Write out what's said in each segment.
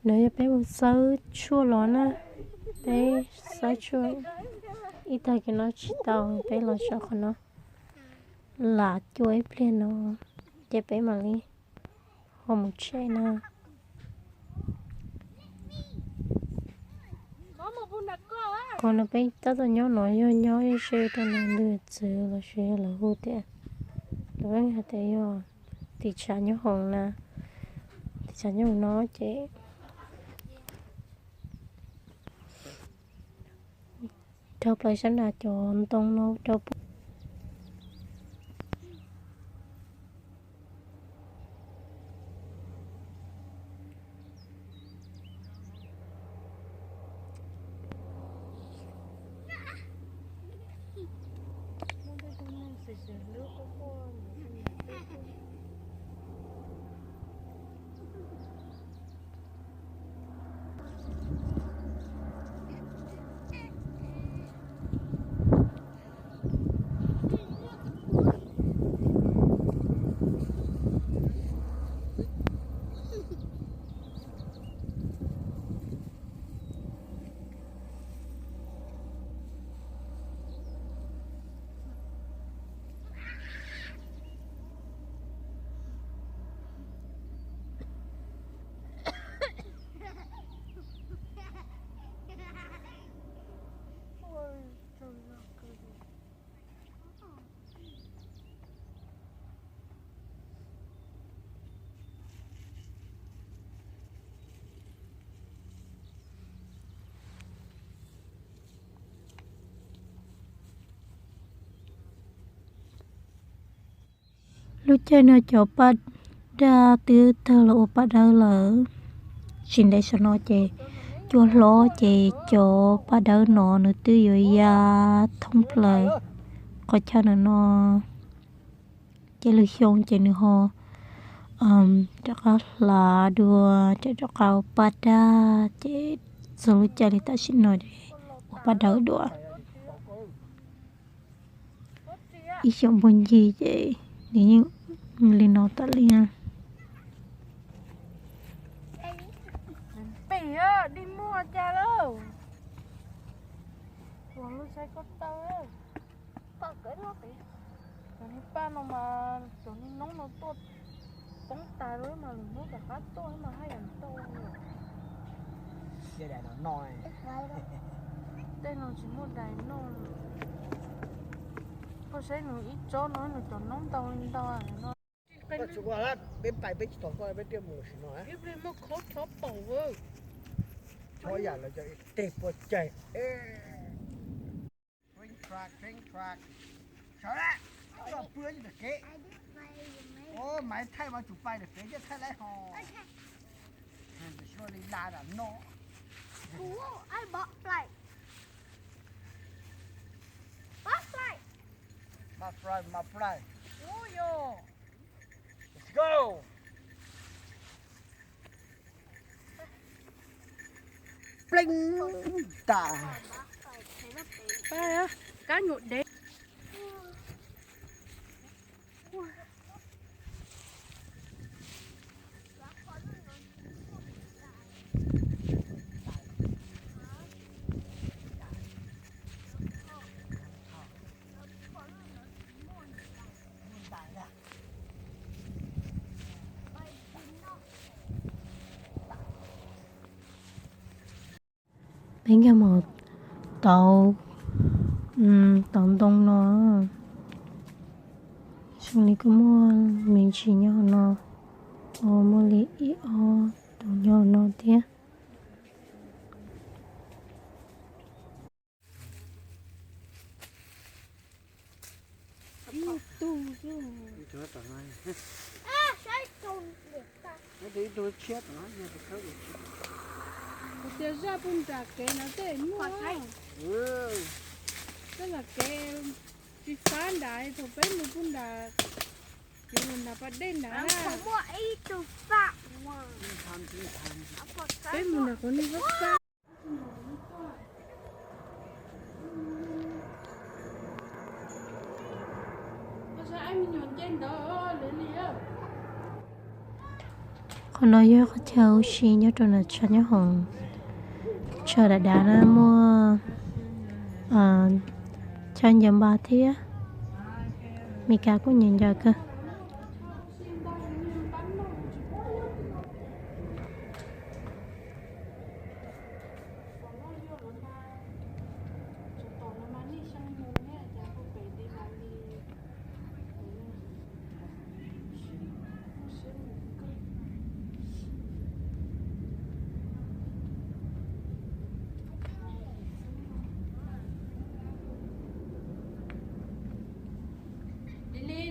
No yog peb mus xawb tshuaj los na, peb xawb tshuaj ib tag kis no tsis tau, peb los tso qhov no lam cua ib pliag no, ces peb mam li ho mus tsev na. Qhov no peb tab tom nyob no yog nyob ze rau ntawm ntug txwv los sis yog lawv hu tias, lawv hais tias yog tiv tshav nyob hoom na, tiv tshav nyob hoom no ces dhau plaws sab nram cov ntoo no rau pem. Lub caij no cov paj daj twb tawg los ua paj dawb lawm. Tsis ntev saum no ces cua hlob ces cov paj dawb no nws twb yuav ya thoob plaws qhov chaw no no. Ces lwm xyoo ces nws ho rov qab hlav dua, ces rov qab ua paj daj, ces txog lub caij li tam sim no ua paj dawb dua. Ib xyoos npog ncig ces nws yeej li no tas li. Pem dig muag cas lauj? Tus lub saib koj taw. Cov niag paj no mas cov niag noob no tuaj poob tas lawm mas lwm hnub rov qab tuaj mas haj yam ntau. Tej no tsis muaj dais noj. Koj saib nws ib tsob no nws cov noob ntau li ntau no. Peb pais peb tsis tos koj peb thiaj mus tam sim no. Muaj khob chob paum. Chob yam lawv cov teg puas cai. Sawv daws, tso pw ntawm kev. Maiv thaij mas tsum pais ntawm kev thiaj thaij laib hos. Tam sim no li las nram no. Butterfly, butterfly. Let's go. Pleev tas. Kab nyuam dev. Peb nkag mus tauv, tauv ntoo no. Zoo li kuj muaj me ntsis nyob hauv no, muaj li ib ob tus nyob hauv no thiab. Kuv tias zaj puag nram kev no tej muaj. Tej lam kev tsis fab nram thaum peb mus puag nram, yuav mus nram pas dej nrad. Peb mus nram qhov niag fab fab. Koj saib me nyuam nce ntawd lawv li. Qhov no yog qhov chaw ua si nyob rau ntawm tshav nyob hoom. Tshav dav dav na, muaj chaw ncaws npas thiab. Meskas kuj ncaws ncaws kawg.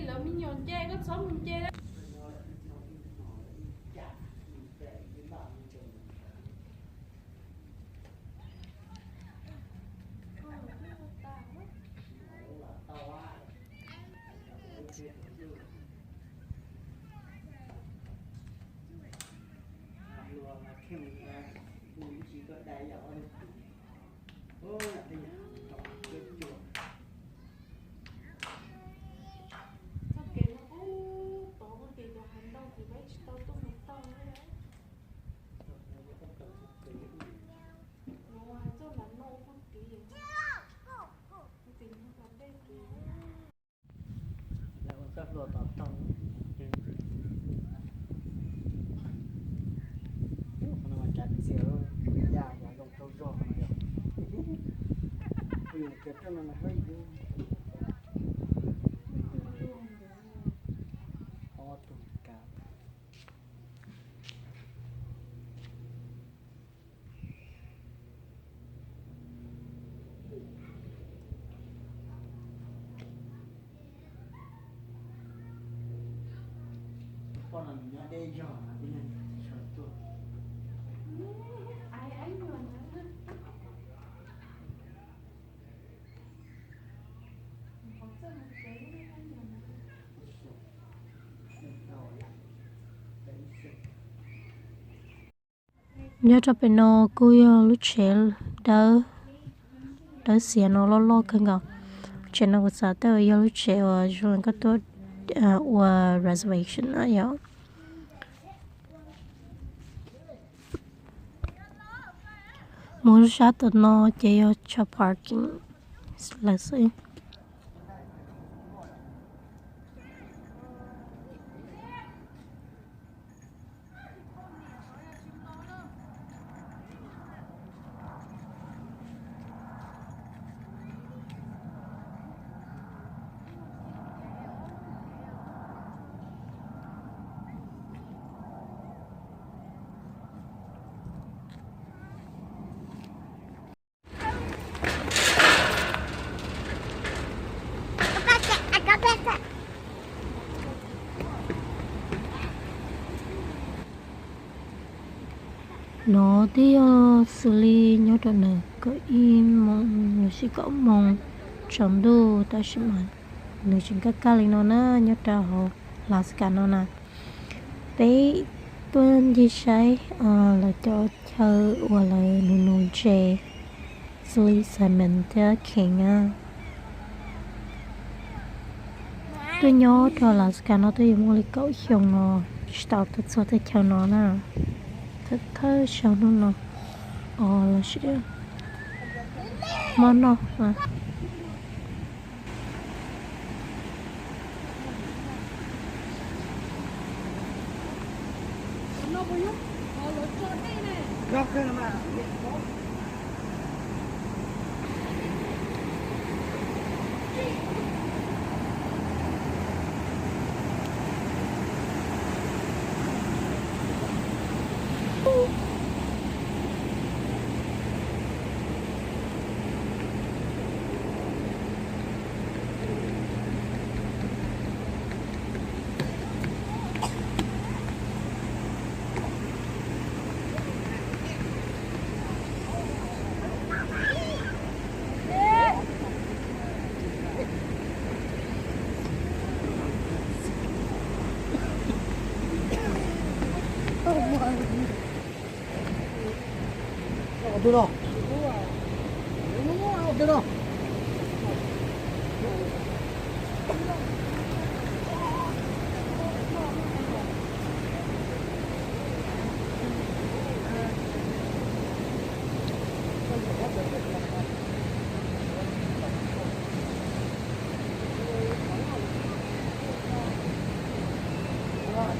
Lawv me nyuam nce, koj txhob mus nce. Txoj kev no ub tod kuj tim cov hav ntoo ces peb tsis tau tuaj mus tau. Los hais txoj lam noj ub tim, ub tim nyob tom ntej kev. Lawv ua txoj hlua tod tau. Qhov no mas tsav txiag, ya yog zoo tsaug zog no yog. Kuv yuav cov roj no mas hab ib ob tug kav. Poj no nws nyob deb zog no ib leeg tsis tshua tuaj. Nyob rau pem no kuj yog lub tsev dawb, dawb xiav no loj loj kawg nkaus. Tsev no kuv xav tias yog lub tsev uas zoo koj tuaj ua reservation na yom. Mus sab tom no ces yog chaw parking lawm xwb. No twb yog xws li nyob rau ntawm kaum ib moos los sis kaum moos tsaus ntuj, tab sis mas nws tseem kaj kaj li no na, nyob rau hauv Alaska no na. Peb tuaj ncig saib lawv cov chaw uas lawv nug nug ntses, xws li salmon thiab kheev na. Tuaj nyob rau Alaska no twb yuav muaj li kaum xyoo no, tsis tau tuaj txog tej chaw no na. Thawj thawj zaug hnub no, os los sis hmo no. Saib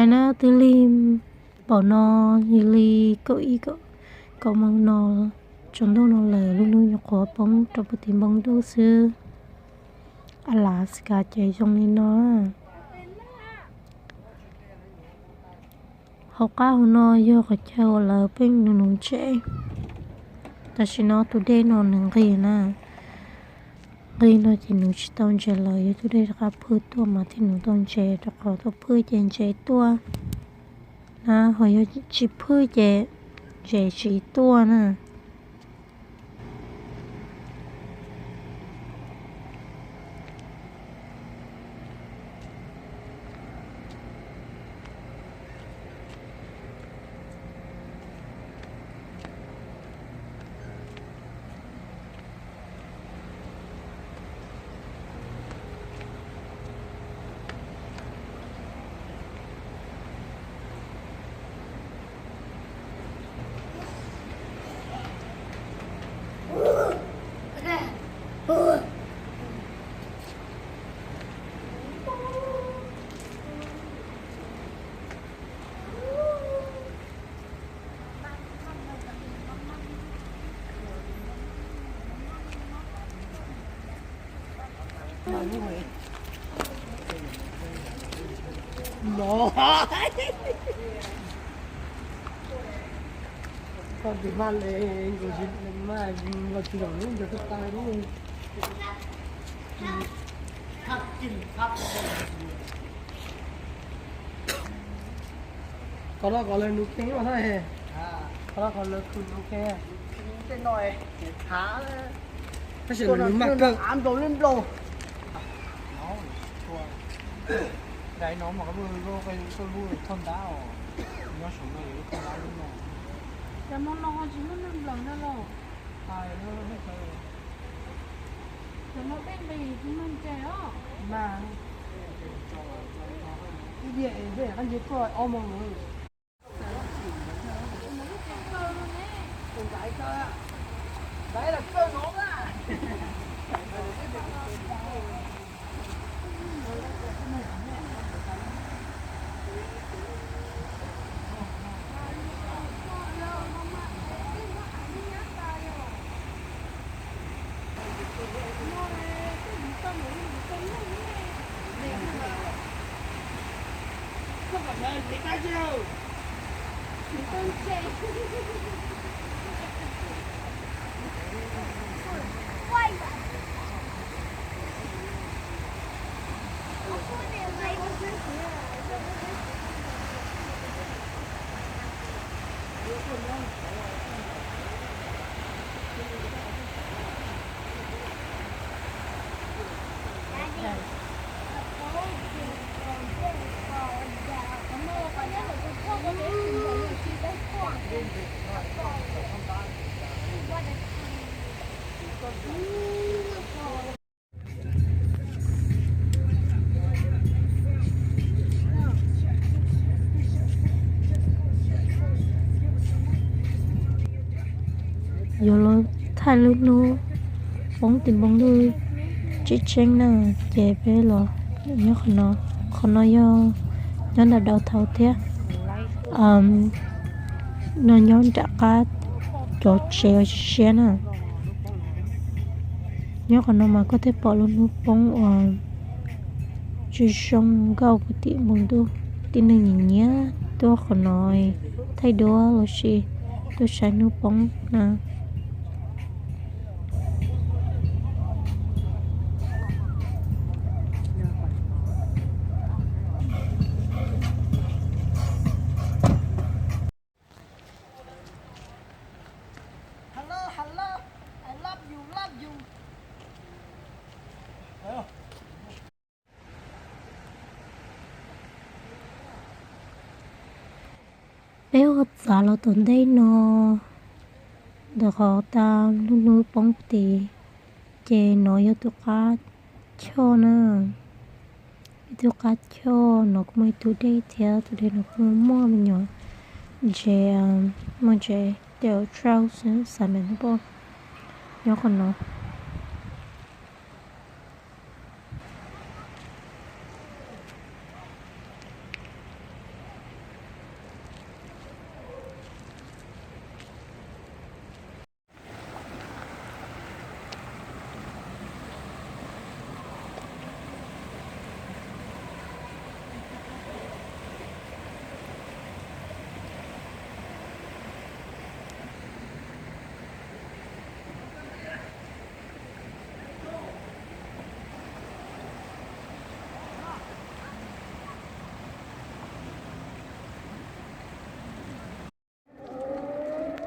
na, twb lig npaum no, yog li kaum ib kaum moos no, tsaus ntuj no lawm, lub hnub nyuam qhuav poob rau puag tim npoo ntuj xwb. Alaska ces zoo li no. Hauv qab hauv no yog qhov chaw uas lawv pheej nuv nuv ntses. Tam sim no tus dej no nws nqig na. Nqig no ces nuv tsis tau ntses lawm, yog tus dej rov qab phwj tuaj mas thiaj nuv tau ntses, rau qhov thaum phwj ces ntses tuaj na, ho yog tsis phwj ces ntses tsis tuaj na. Koj tus maj le, nkaus tsis maj, nkaus tsis los lub nkaus tub tas lub. Koj los koj lawv nus kheej mas, koj los koj lawv nus kheej. Tab sis nws maj kawg. Daim no mas koj lub, koj lub thoj ntab os, nyob saum no yog lub thoj ntab lub no. Cas hmo no ho tsis muaj neeg nplawm na los? Hais no, cov no dej nqis tsis muaj ntses os. Mas ib diav es dej qab ntses tuaj ob moos lawm. Yuav los thaij lub hnub poob tim npoo ntuj tseeb tseeb na, ces peb los nyob qhov no. Qhov no yog nyob ntawm Dau Thau thiab. No nyob nram qab cov tsev uas siab siab na. Nyob qhov no mas koj thiaj pom lub hnub poob uas tsis zoo nkauj puag tim npoo ntuj. Tib neeg nyiam nyiam tuaj qhov no thaij duab los sis tuaj saib hnub poob na. Peb ua txav los tom ntej no, Ntawm qhov tag lub hnub poob tid, ces no yog tus qab choj na. Ib tug qab choj no kuj muaj ib tug dej thiab, tus dej no kuj muaj me nyuam ntses, muaj ntses tej trout xwb, salmon npoj nyob qhov no.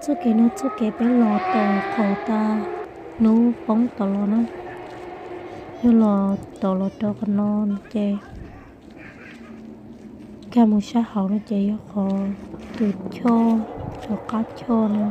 Txoj kev no txoj kev peb los tom qhov tag hnub poob tom los na. Yog los tom los rau qhov no ces nkag mus sab hauv no ces yog qhov tus choj, tus qab choj no.